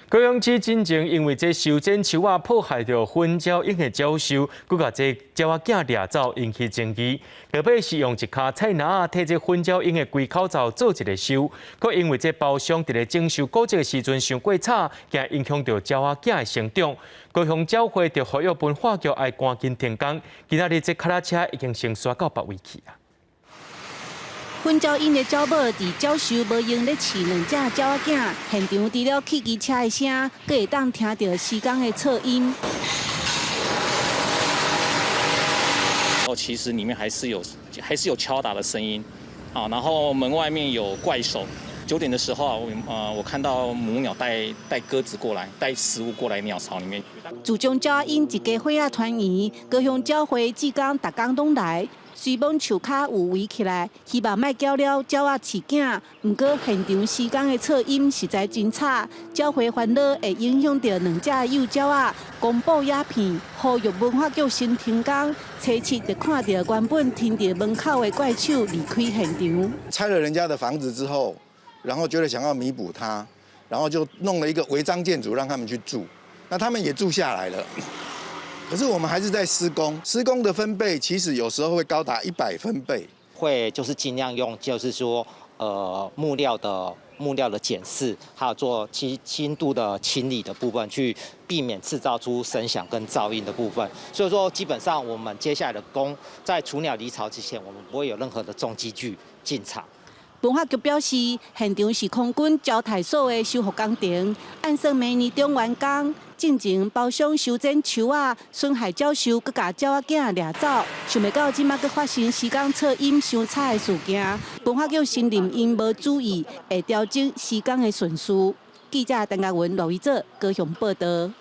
高雄市進前因為這修剪樹仔破壞著粉鳥鶯的鳥巢，閣共這鳥仔囝掠走，引起爭議。落尾是用一跤菜籃仔替這粉鳥鶯的歸口罩做一個修，閣因為這包商佇咧整修古蹟的時陣傷過吵，驚影響著鳥仔囝的成長。高雄鳥會就呼籲文化局愛趕緊停工。今仔日這腳踏車已經先徙到別位去啊。粉鳥鶯的鳥母佇鳥獸無閒咧飼兩隻鳥仔囝，現場除了汽機車的聲，閣會當聽著施工的噪音。哦，其實裡面還是有敲打的聲音，啊，然後門外面有怪手。9點的時候啊，我看到母鳥帶鴿子過來，帶食物過來鳥巢裡面。自從鳥仔鶯一家伙仔團圓，高雄鳥會志工逐工攏來。雖罔樹跤有圍起來，希望莫攪擾鳥仔飼囝。毋過現場施工的噪音實在真吵，鳥會煩惱會影響著兩隻幼鳥仔。公布影片，呼籲文化局先停工。初七就看著原本停佇門口的怪手離開現場。拆了人家的房子之後，然後覺得想要彌補他，然後就弄了一個違章建築讓他們去住，那他們也住下來了。可是我們還是在施工，施工的分貝其實有時候會高達100分貝。會就是盡量用，就是說，木料的檢視，還有做輕輕度的清理的部分，去避免製造出聲響跟噪音的部分。所以說，基本上我們接下來的工，在雛鳥離巢之前，我們不會有任何的重機具進場。文化局表示，現場是空軍招待所的修復工程，按算明年中完工。進前包商修剪樹仔，損害鳥獸，閣共鳥仔囝掠走，想袂到這馬閣發生施工噪音傷吵的事件。文化局承認𪜶無注意，會調整施工的順序。記者陳嘉文、羅維哲高雄報道。